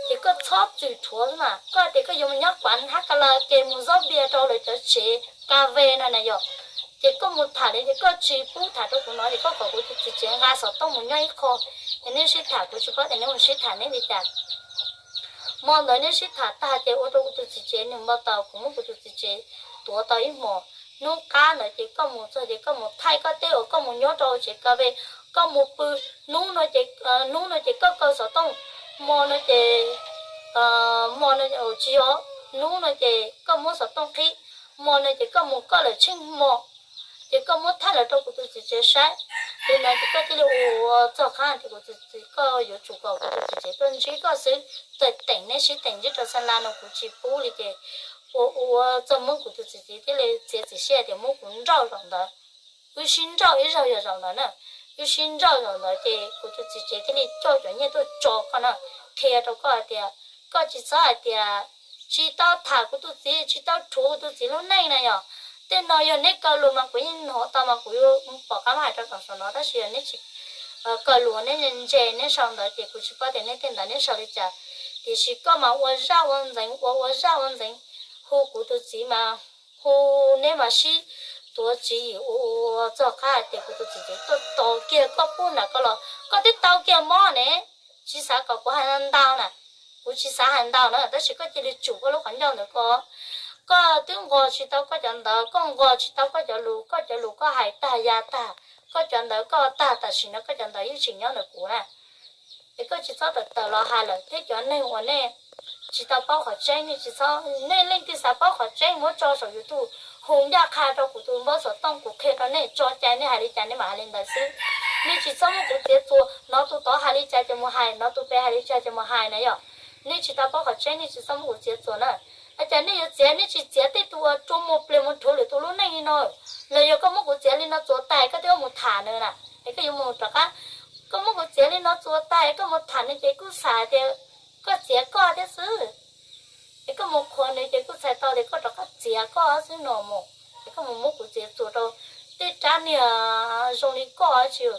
ces koj txhob txwm rhuav xwb mas. Koj tias koj yuav mus nyob kuav hab ka la ke mus zaub npias rau lawv cov tsev ka ve no na yom. Ces koj mus tham li ces koj tsis pub tham rau kuv no ces koj kom kuv tus txiv tsev nqa xov tooj mus nyob ib qho, es neb sib tham, kuv tsis paub tias neb mus sib tham neb li cas. Hmo ntawd neb sib tham tag ces ua rau kuv tus txiv tsev nws npau taws, kuv muab kuv tus txiv tsev tuav tau ib hmos. Hnub qab ntawd ces koj mus txog ces koj mus thaij koj tej uas koj mus nyob rau tsev ka ve, koj mus pw. Hnub no ces, hnub no ces koj kaw xov tooj, hmo no ces, hmo no tsis yog, hnub no ces koj muab xov tooj qhib, hmo no ces koj mus koj lawm tsheej hmo, ces koj muab thaij los rau kuv tus txiv tsev saib. Li no ces koj thiaj li ua txog qab tias kuv tus txiv, koj yuav tsum kom kuv tus txiv tsev tuaj ntsib koj xwb. Txawm teem neb sib teem ntsib rau xa la no kuv tsis pub li ces ua ua txog muab kuv tus txiv tsev thiaj li txiav txim siab tias muab kuv nrauj zaum ntawd. Wb sib nrauj ib zaug yog zaum ntawd na, wb sib nrauj zaum ntawd ces kuv tus txiv tsev thiaj li coj cov nyiaj tuaj tso koj na. Qhia rau koj hais tias koj tsis txhob hais tias tsis tau tham kuv tus txiv, tsis tau rhuav kuv tus txiv lub neej na yom. Tej no yog neb kaw lus mas kuv yeej hnov tau mas kuv yuav pom qab hais rau tom saum no, tab sis yog neb tsis Koj lus neb ntse neb sau ntawd ces kuv tsis paub tias neb tej ntawd neb sau li cas, tiam sis koj mas ua zaj ua ntxeev ua ua zaj ua ntxeev, hu kuv tus txiv mas hu neb mas sib tuav tswv yim ua ua txog qab hais tias kuv tus txiv tuaj tau kiag koj pub nram koj los koj twb tau kiag mob ne. Tsis xav kom kuv hais ntau na, kuv tsis xav hais ntau na, tab sis koj cia li tsum koj lub qhov ncauj ntawd ko. Koj twb nqos tsis tau koj cov ntawd, koj nqos tsis tau koj cov lus, koj cov lus koj hais tag ya tag, koj cov ntawd koj tag tam sim no koj cov ntawd yeej tseem nyob ntawm kuv na. Es koj tsis txhob tawm tawm los hais lawm thiab cov neeg uas nej tsis tau paub qhov tseeb nej tsis txhob, nej leej twg xav paub qhov tseeb muab tso saum YouTube hu ncaj qha rau kuv tus npawb xov tooj kuv qhia rau nej tso cai nej hais li cas nej mam hais li ntawd xwb. Nej tsis txhob muab kuv txiav txuas, nov tus tod hais li cas ces mus hais, nov tus pem hais li cas ces mus hais na yom. Nej tsis tau paub qhov tseeb nej tsis txhob muab kuv txiav txuas na. Cas nej yuav txiav, nej tsis txiav tej tus uas rua muag pliag mus rhuav lwm tus lub neej li no, los yog koj muab kuv txiav li no txuas tag koj twb yuav mus tham nws na, es koj yuav mus rov qab, koj muab kuv txiav li no txuas tag koj mus tham nws ces kuj xav tias koj txiav koj thiab xwb. Es koj mus qhuas nws ces kuj txhais tau tias koj rov qab txiav koj xwb no mus. Es koj mus muab kuv txiav txuas rau tej rab niag zoo li koj tsis,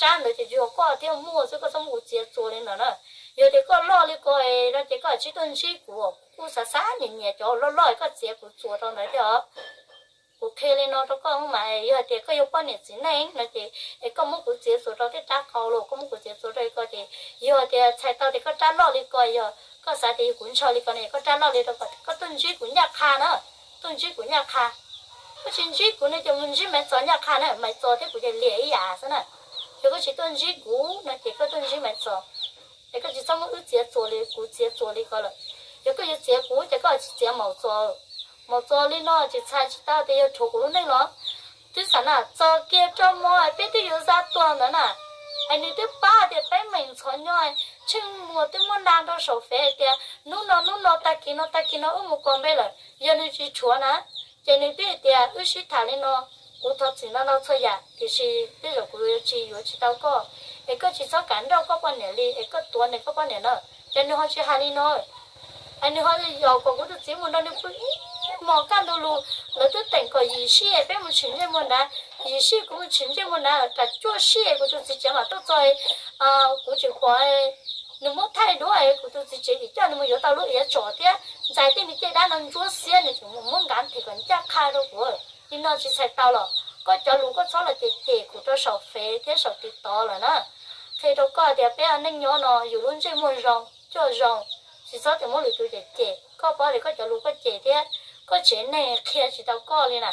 rab ntawd ces yog koj thiaj muaj xwb, koj txhob muab kuv txiav txuas li ntawd na. Yog tias koj loj li ko no ces koj tsis tuaj ntsib kuv, kuv kuj xav xav nyiam nyiam cov loj loj koj txiav kuv txuas rau ntawd thiab os. Kuv qhia li no rau koj mas yog tias koj yog poj niam txiv neej no ces es koj muab kuv txiav txuas rau tej rab qau los koj muab kuv txiav txuas rau li ko ces yog tias txhais tau tias koj rab loj li ko, yog koj xav tias yog kuv ntshaw li ko ne, koj rab loj li rau ko koj tuaj ntsib kuv ncaj qha na, tuaj ntsib kuv ncaj qha. Koj tsis ntsib kuv no ces mus ntsib Maiv Txos ncaj qha na, Maiv Txos thiab kuv ces liam ib yam xwb na. Yog koj tsis tuaj ntsib kuv no ces koj tuaj ntsib Maiv Txos. Es koj tsis txhob muab wb txiav txuas li, kuv txiav txuas li ko lawm. Yog koj yuav txiav kuv ces koj tsis txiav Maum Txos. Maum Txos li no tsis txhais tsis tau tias yog rhuav kuv lub neej los twb xam na txog kiag rau mo peb twb yuav zaj tuag ntawd na. Es nws twb pab tias teeb meem ntxhov nyob, Tsheej Muas twb muab nta rau saum fev tias hnub no hnub no tag kis no tag kis no wb mus kos npe lawm, yog nws tsis rhuav na ces nws twb tias wb sib tham li no. Kuv thov txim ntau ntau txhua yam tiam sis tej zaum kuv yuav tsis yuav tsis tau koj, es koj tsis txhob kam nrauj koj poj niam li es koj tuav nws koj poj niam na. Ces nws ho tsis hais li no, es nws ho yaum kom kuv tus txiv mus nrog nws pw ib hmos kaj ntug lus. Lawv twb teem kom yim sij peb mus tshwm ntsej muag nrad, yim sij kuv mus tshwm ntsej muag nrad kam cuaj sij kuv tus txiv tsev mam tuaj txog. Kuv tseem pom nws muab thaij duab kuv tus txiv tsev ces coj nws mus yuav tau lub iav tsom thiab ntxais tej nws caj dab no ntsuab xiab nws tseem mus muab nkav them kom ncaj qha rau kuv. Li no tsis txhais tau los koj cov lus koj txhob los cem cem kuv rau saum fev thiab saum TikTok lawm na. Qhia rau koj tias peb neej nyob no yus lub ntsej muag zoo coj zoo, tsis txhob tias muab lwm tus cem cem. Koj paub tias koj cov lus koj cem thiab koj tsev neeg qhia tsis tau koj li na.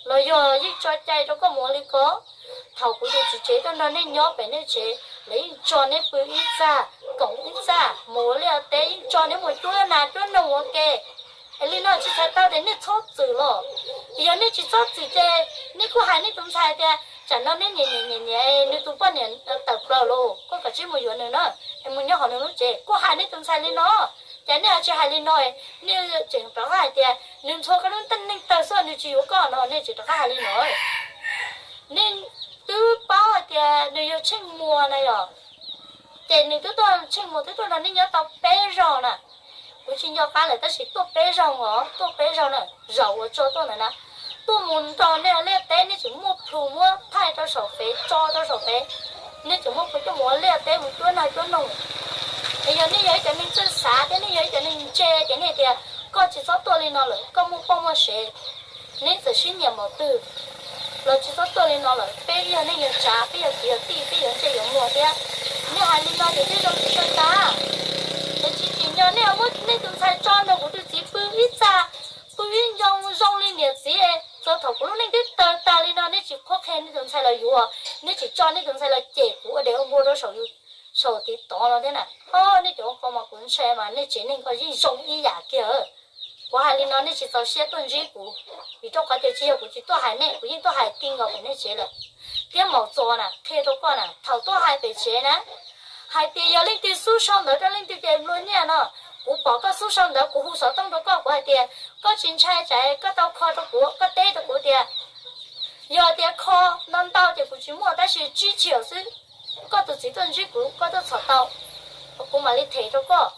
Los yog yeej tso cai rau koj mus ua li ko. Thaum kuv tus txiv tsev tuaj nrog nej nyob pem nej tsev, lawv yeej tso neb pw ib txaj, koom ib txaj, mus ua liaj teb, yeej tso neb mus cuab nas cuab noog ua ke. Es li no tsis txhais tau tias nej txhob txwm los. Yog nej tsis txhob txwm ces nej kuj hais nej tus ntxhais tias tsam no neb nyiam nyiam nyiam nyiam nws tus poj niam tawm plaws los koj kav tsij mus yuav nws na, es mus nyob hauv nws lub tsev. Kuj hais nej tus ntxhais li no. Ces nej ho tsis hais li no, nej tseem rov qab hais tias nws ntxhua koj lub neej tawg xwb nws tsis yuav koj no, nej tseem rov qab hais li no. Nej twb paub hais tias nws yog Tsheej Muas na yom, ces nws twb tuaj, Tsheej Muas twb tuaj nrog nej nyob tau peb zaug na. Kuv tsis nco qab lawm tab sis tuaj peb zaug os, tuaj peb zaug na, zaum uas tso tuaj ntawd na. Tuaj mus nrog nej ua liaj teb nej tseem muaj plhus muab thaij rau saum fev, tso rau saum fev, nej tseem muaj plhus coj mus ua liaj teb mus cuab nag cuab noog. Es yog nej yog ib cov neeg txawj xav thiab nej yog ib cov neeg ntse ces nej tias koj tsis txhob tuaj li no lawm, koj muaj poj muaj sev, neb txawm sib nyiam npaum twg los tsis txhob tuaj li no lawm. Peb yog neej yog tsav, peb yog kwv yog tij, peb yuav ntsej yuav muag thiab. Nej hais li no ces thiaj zoo tsis tau tag. Ces tsis tsim nyog nej muab nej tus ntxhais tso nrog kuv tus txiv pw ib txaj, pw ib ncoo zoo li niam txiv. Txog thaum kuv lub neej twb tawg tag li no nej tsis qhuab qhia nej tus ntxhais los yuav, nej tsis tso nej tus ntxhais los cem kuv ua dev ua npua rau saum, saum TikTok no thiab na. Ho nej cov ua qo mas kuv ntshai mas nej tsev neeg ko yeej zoo ib yam kiag. Kuv hais li no nej tsis txaus siab tuaj ntsib kuv, vim rau qhov tias tsis yog kuv tsis tuaj hais nej, kuv yeej tuaj hais ti nkaus pem nej tsev lawm. Thiab Maum Txos na, qhia rau koj na, thaum tuaj hais pem tsev na, hais tias yog leej twg xub sau ntawv rau leej twg ces nplua nyiaj no. Kuv pom koj xub sau ntawv kuv hu xov tooj rau koj, kuv hais tias koj tsis ntshai tsam koj tau kho rau kuv, koj teb rau kuv tias yog tias kho ntau ntau ces kuv tsis muaj tab sis tsib triệu xwb, koj tus txiv tuaj ntsib kuv koj tuaj txhom tau, kuv mam li them rau koj.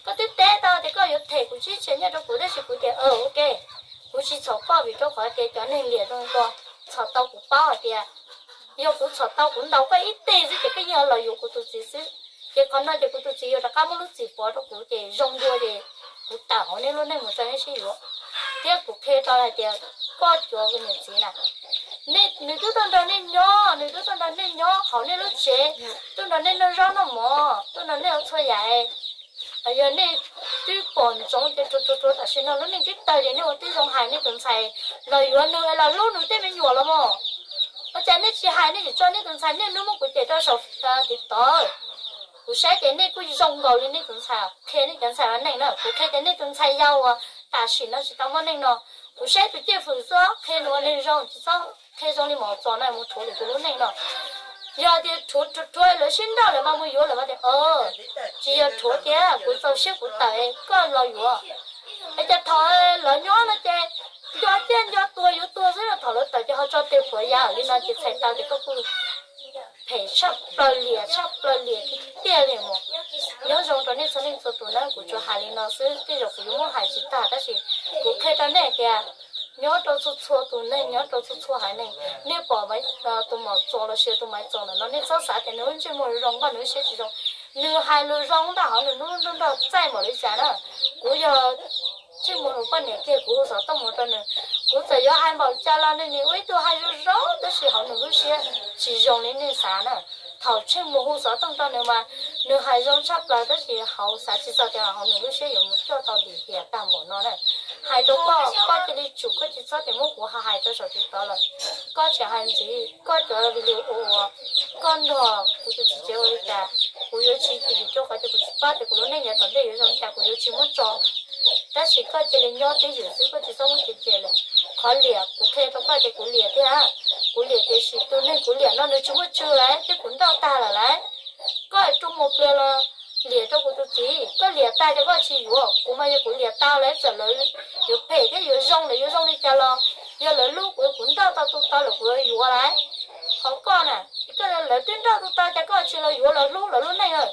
Koj twb teb tau tias koj yuav them kuv tsib triệu nyiaj rau kuv tab sis kuv tias ok, kuv tsis txhom koj vim rau qhov tias cov neeg liam zoo ko txhom tau kuv paub hais tias Yog kuv txhom tau kuv ntaus koj ib teg xwb ces koj yeej los yuav kuv tus txiv xwb. Ces qhov no ces kuv tus txiv yuav rov qab muab lub txim pov rau kuv ces zoo dua ces kuv tawm hauv nej lub neej mus tso nej sib yuav. Thiab kuv qhia rau hais tias koj cov niam txiv na, nws twb tuaj nrog nej nyob, nws twb tuaj nrog nej nyob hauv nej lub tsev, tuaj nrog nej noj zaub noj mov, tuaj nrog nej ua txhua yam. Yog nej twb pom ntsoov ces rua rua rua tam sim no lub neej twb tawg ces nej ua tib zoo hais nej tus ntxhais los yuav nws los hlub nws tej me nyuam los mas. Ua cas nej tsis hais, nej tseem tso nej tus ntxhais niaj hnub muab kuv cem rau saum TikTok? Kuv saib ces nej kuj zoo nkaus li nej tus ntxhais, qhia nej cov ntxhais ua neej na. Kuv qhia tias nej tus ntxhais yau uas tam sim no tsis tau muaj neej no, kuv saib tus cev fwm xwb, qhia nws ua neeg zoo, tsis txhob qhia zoo li Maum Txos no mus rhuav lwm tus lub neej no. Yog tias rhuav rhuav lawv sib nrauj lawm mas mus yuav lawm mas tias, tsis yog rhuav tias kuv txaus siab kuv tawm koj los yuav. Es cas thaum lawv nyob no ces nco ciaj nco tuag yuav tuag xwb no, thaum lawv tawm ces ho tso tes puav yam li no ces txhais tau tias koj kuj phem tshaj plaws liam tshaj plaws liam tiag tiag li mas. Nyob zoo rau nej txhua leej txhua tus na, kuv tsuas hais li no xwb, tej zaum kuv yuav muab hais tsis tag tab sis kuv qhia rau nej tias nyob rau txhua txhua tus neeg, nyob rau txhua txhua haiv neeg, nej pom tus Maum Txos los sis tus Maiv Txos ntawm no nej txhob xav tias nws lub ntsej muag zoo npaum nws lub siab tsis zoo. Nws hais lus zoo ntag hauv nws lub ntuj nrog txaij npaum li cas na. Kuv yog Tsheej Muas tus poj niam kiag kuv hu xov tooj mus rau nws, kuv txawm yuav hais npaum cas los nws nim ua ib tug hais zoo zoo tab sis hauv nws lub siab tsis zoo li nej xav na. Thaum Tsheej Muas hu xov tooj rau nws mas nws hais zoo tshaj plaws tab sis hauv xav tsis txog tias hauv nws lub siab yuav mus coj tau lim hiam tag npaum no na. Hais rau koj, koj cia li tsum, koj tsis txhob tias muab kuv hais rau saum TikTok lawm. Koj tseem hais ntxiv koj cov video uas koj nrog kuv tus txiv tsev ua li cas, kuv yuav tsis, vim rau qhov tias kuv tsis paub tias kuv lub neej yav tom ntej yuav zoo li cas kuv yuav tsis muab tso. Tab sis koj cia li nyob twj ywm xwb, koj tsis txhob muab cem cem lawm. Qhov liam kuv qhia rau koj tias kuv liam tiag, kuv liam tiam sis tus neeg kuv liam no nws tsis muaj tswv lawm thiab kuv nrauj tag lawm lauj. Koj es rua mus pliag los liam rau kuv tus txiv, koj liam tag ces koj tsis yuav, kuv mas yog kuv liam tau lawm txawm lawv yuav phem thiab yuav zoo, lawv yuav zoo li cas los yog lawv hlub kuv, kuv nrauj tau tu tau lawm kuv yuav lawm. Ho koj na, koj lawv twb nrauj tu tau cas koj tsis los yuav los hlub lawv lub neej lawm?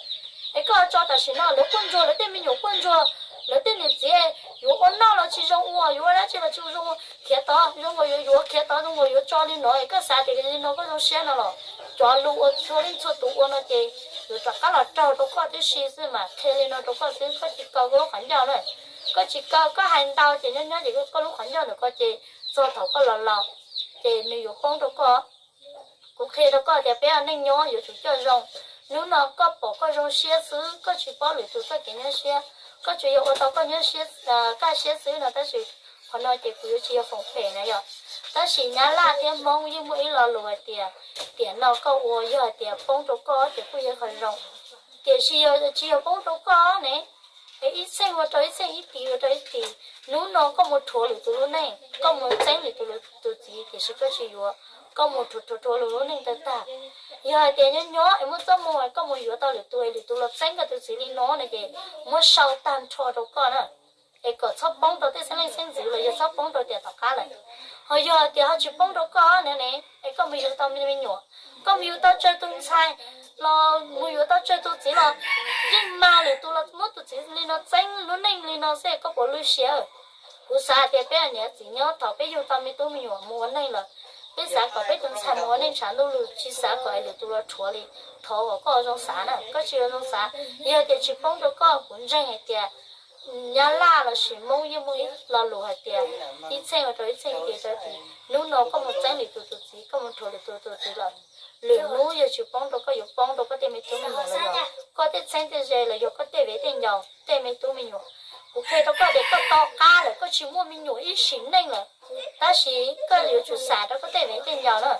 Es koj tso tam sim no lawv quaj ntsuag, lawv tej me nyuam quaj ntsuag, lawv tej niam txiv yuav ua noj los tsis zoo ua, yuav ua dab tsi los tsis zoo ua, khiav tod zoo nkaus yuav yuav, khiav tod zoo nkaus yuav tso li no es koj xav tias li no koj zoo siab no los? Cov lus uas txhua leej txhua tus ua no ces yuav rov qab los raug rau koj tib si xwb mas, qhia li no rau koj xwb, koj tsis kaw koj lub qhov ncauj na. Koj tsis kaw, koj hais ntau ces nyob nyob ces koj lub qhov ncauj ntawm ko ces txog thaum koj laus laus ces nws yuav poob rau koj. Kuv qhia rau koj tias peb ua neej nyob yuav tsum coj zoo. Hnub no koj pom koj zoo siab xwb, koj tsis paub lwm tus txoj kev nyab siab, koj tsuas yog ua tau koj nyab siab, kaj siab xwb no tab sis qhov no ces kuv yuav tsis yog foom phem na yom. Tab sis Nyab Laj thiab Hmoob yeej muaj ib lo lus hais tias, tiam no koj ua yog hais tias poob rau koj ces kuj yog qhov zoo, tiam sis yog tsis yog poob rau koj ne, es ib txheej ua rau ib txheej, ib tis ua rau ib tis. Hnub no koj mus rhuav lwm tus lub neej, koj mus txeeb lwm tus, tus txiv tiam sis koj tsis yuav, koj mus rhuav rhuav rhuav lwm lub neej tag tag. Yog hais tias nyob nyob es muaj txoj moo koj mus yuav tau lwm tus es lwm tus los txeeb koj tus txiv li no no ces muab sau tag nrho rau koj na, es kom txhob poob rau tej xeeb leej xeeb ntxwv los yog txhob poob rau tiam tom qab lawm. Ho yog tias ho tsis poob rau koj na ne, es koj mus yuav tau me nyuam, koj mus yuav tau tsawg tus ntxhais los mus yuav tau tsawg tus txiv los yeej mag lwm tus los muab tus txiv li no txeeb lub neej li no xwb, koj puas lwj siab? Kuv xav tias peb niam txiv nyob thaum peb yug tau me tub me nyuam mus ua neej lawm, peb xav kom peb tus ntxhais mus ua neej tshav ntuj lug, tsis xav kom lwm tus los rhuav li. Thov kom koj zoo xav na, koj tsis zoo xav. Yog tias tsis poob rau koj, kuv ntseeg hais tias Nyab Laj lossis Hmoob yeej muaj ib lo lus hais tias ib txheej ua rau ib txheej, ib tis rau ib tis. Hnub no koj mus txeeb lwm tus tus txiv, koj mus rhuav lwm tus tus txiv lawm, lwm hnub yog tsis poob rau koj yuav poob rau koj tej me tub me nyuam los yog koj tej txheeb tej ze los yog koj tej viv tej ncaus tej me tub me nyuam. Kuv qhia rau koj tias koj to qab lawm, koj tsis muaj me nyuam ib sim neej lawm, tab sis koj yuav tsum xav rau koj tej viv tej ncaus na.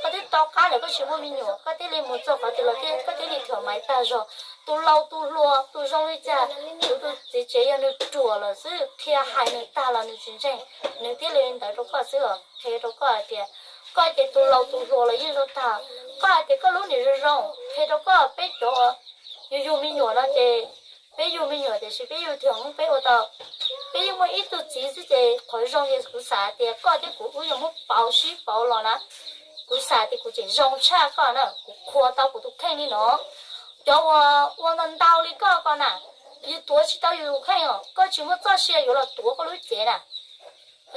Koj twb to qab lawm koj tsis muaj me nyuam, koj thiaj li mus txog qhov twg los koj thiaj li thuam maiv tag zog. Tus laus tus hluas tus zoo li cas, kuv tus txiv tsev yog nws ruam lawm xwb, qhia hais nws tag los nws tsis ntseeg, nws thiaj li ntawd rau koj xwb os. Qhia rau koj hais tias koj ces tus laus tus hluas los yeej zoo tag. Koj hais tias koj lub niam zoo zoo, qhia rau koj peb cov yug yug me nyuam no ces peb yug me nyuam tiam sis peb yug thiam peb ua tau, peb yeej muaj ib tug txiv xwb ces qhov zoo ces kuv xav tias koj thiab kuv wb yuav muab pauv sib pauv los na. Kuv xav tias kuv tseem zoo tshaj koj na, kuv qhuas tau kuv tus kheej li no. Cov uas ua ntau ntau li koj ko na, yus tuav tsis tau yus tus kheej os, koj tsis muaj txoj sia yuav los tuav koj lub cev na.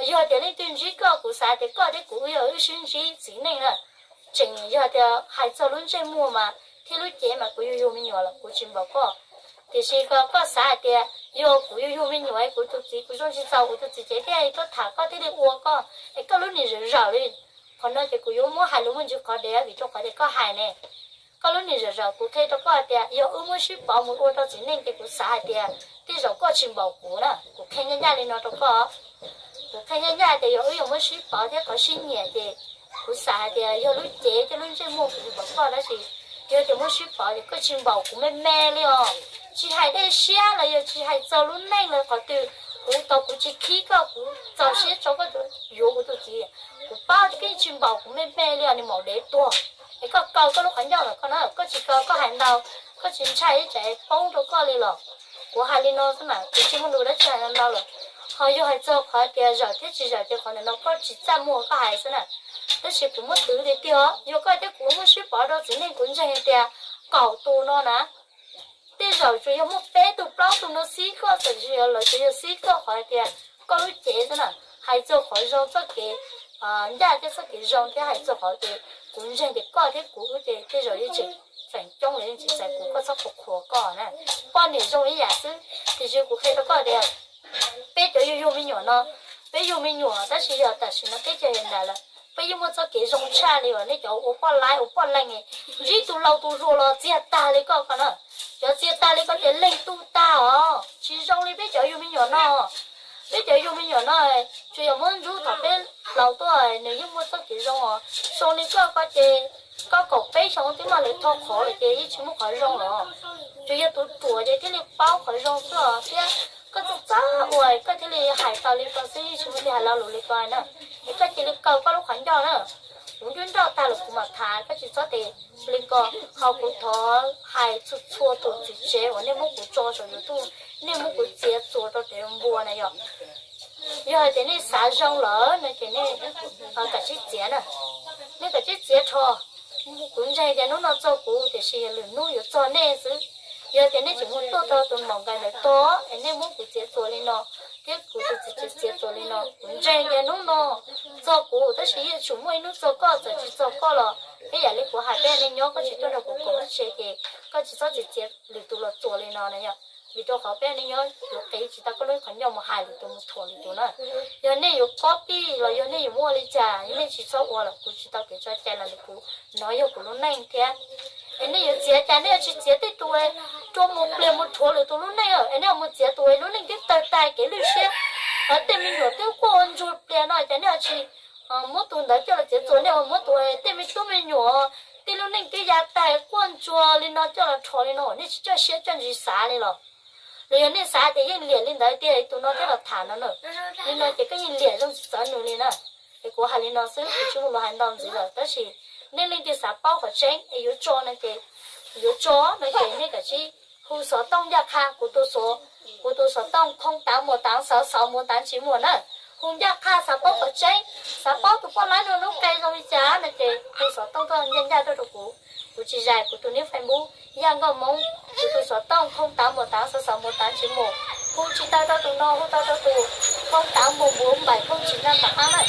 Yog tias leej twg ntsib koj, kuv xav tias koj thiab kuv wb yog wb sib ntsib txiv neej na. tseem yog tias hais txog lub ntsej muag mas thiab lub cev mas kuv yug yug me nyuam los kuv tsis npaum koj. Tiam sis koj xav hais tias yog kuv yug yug me nyuam, kuv tus txiv kuv zoo tsis txaus, kuv tus txiv cev thiaj tuaj tham koj thiaj li ua koj, es koj lub niag zawm zawm li. Qhov no ces kuv yuav muab hais lus muaj ntsis qhov dev vim rau qhov tias koj hais ne. Koj lub niag zawm zawm, kuv qhia rau koj tias yog wb muab sib pauv mus ua rau txiv neej ces kuv xav hais tias tej zaum koj tsis npaum kuv na. Kuv qhia ncaj ncaj li no rau koj. Kuv qhia ncaj ncaj tias yog wb yuav muab sib pauv thiab qhov sib nyiam ces kuv xav hais tias yog lub cev thiab lub ntsej muag kuv tsis npaum koj, tab sis yog tias muab sib pauv ces koj tsis npaum kuv me me li os. Tsis hais dej siab los yog tsis hais txog lub neej los qhov twg, kuv tau kuv tsis khib koj, kuv txaus siab tso koj yuav kuv tus txiv. Kuv paub tias koj yeej tsis npaum kuv me me li os, niag maum dev tuag. Es koj kaw koj lub qhov ncauj lawm koj na, koj tsis kaw koj hais ntau, koj tsis ntshai ib tsam poob rau koj li los. Kuv hais li no xwb na, kuv tsis muaj lus dab tsi hais ntau lawm. Ho yog hais txog qhov tias zawm thiab tsis zawm ces qhov ntawm no koj tsis txaj muag koj hais xwb na. Tab sis kuv muab twv tiag tiag, yog koj thiab kuv muab sib pauv rau txiv neej kuv ntseeg tias kaum tus no na, tej zaum tsuas yog muaj peb tug plaub tug no xib koj, txawm tsis yog lawv tsuas yog xib koj qhov hais tias koj lub cev xwb na. Hais txog qhov zoo txoj kev ncaj thiab txoj kev zoo thiab hais txog qhov tias kuv ntseeg tias koj thiab kuv wb ces tej zaum yeej tseem feem coob lawv yeej tsis xaiv kuv, koj txhob qhuas qhuas koj na. Poj niam zoo ib yam xwb, tiam sis kuv qhia rau koj tias peb cov yug yug me nyuam no, peb yug me nyuam tab sis yog tam sim no peb cov yau nram lawm, peb yeej muaj txoj kev zoo tshaj li os. Nej cov ua poj laib ua poj leej, ntsib tus laus tus hluas los txiag tag li koj ko na. Cov txiag tag li koj ces leeg tu tag os, tsis zoo li peb cov yug me nyuam no. Peb cov yug me nyuam no, tsuas yog muab ntxub thaum peb laus tuaj nws yeej muaj txoj kev zoo os. Zoo li koj ko ces koj kaum peb xyoo twb muaj lawv tho qhov lawm ces yeej tsis muaj qhov zoo los. Tsuas yog tus ruam ces thiaj li paub qhov zoo xwb os, thiab koj txawj txawj ua koj thiaj li hais tau li ko xwb, yeej tsis muaj li hais lo lus li ko na. Es koj cia li kaw koj lub qhov ncauj na. Kuv nruab nrauj tag los kuv mam tham, koj tsis txhob tes li ko. Ho kuv thov hais txhua txhua tus txiv tsev uas nej muab kuv tso saum YouTube, nej muab kuv txiav txuas rau tes npua na yom. Yog hais tias nej xav zoo lawm no ces nej kav tsij txiav na. Nej kav tsij txiav rho. Kuv ntseeg tias hnub no txog kuv tiam sis lwm hnub yuav txog nej xwb. Yog tias nej tseem mus tuaj tau tus maum nqaim ntawd tog es nej muab kuv txiav txuas li no, thiab kuv tus txiv tsev txiav txuas li no, kuv ntseeg tias hnub no txog kuv tab sis yeej tsum muaj ib hnub txog koj, txawm tsis txog koj los ib yam li kuv hais peb nej nyob, koj tsis tuaj nrog kuv koom ib tse ces koj tsis txhob txiav txiav lwm tus los txuas li no na yom. Vim rau qhov peb nej nyob yuav qiv tsis tau koj lub qhov ncauj mus hais lwm tus mus thuam lwm tus na. Yog nej yuav copy los yog nej yuav muaj ua li cas, yog nej tsis txhob ua los kuv tsis tau kev tso cai los ntawm kuv, no yog kuv lub neej thiab. Es nej yuav txiav cas nej yuav tsis txiav tej tus rua mus pliag mus rhuav lwm tus lub neej, es nej mus txiav tus lub neej twb tawg tag kev lwj siab, tej me nyuam twb quaj ua ntsuag pliag no ces nej yuav tsis muab tus ntawd coj los txiav txuas, nej yuav muab tus tej me tub me nyuam tej lub neej twb ya tag quaj ntsuag li no coj los rho li no, nej tsis coj siab coj ntsws xav li los? Los yog nej xav tias yeej liam li ntawd tiag tus no thiaj los tham no na? Li no ces koj yeej liam zoo tsis txawv nws li na. Es kuv hais li no xwb, kuv tsis muaj lus hais ntau ntxiv lawm, tab sis nej leej twg xav paub qhov tseeb es yuav tso no ces, yuav tso no ces nej kav tsij hu xov tooj ncaj qha kuv tus xov, kuv tus xov tooj khoo tav muas tav xauv xauv muas tav tsis muas na. Hu ncaj qha xav paub qhov tseeb, xav paub tus poj laib no lub qe zoo li cas no ces hu xov tooj tuaj ncaj ncaj tuaj rau kuv. Kuv tsis zais kuv tus nick Facebook Yaj Nkauj Hmoob, kuv tus xov tooj khoo tav muas tav xauv xauv muas tav tsis muas. Hu tsis tau rau tus no, hu tau rau tus khoo tav muas npuv npaim khoo tsis naj npaim ab na.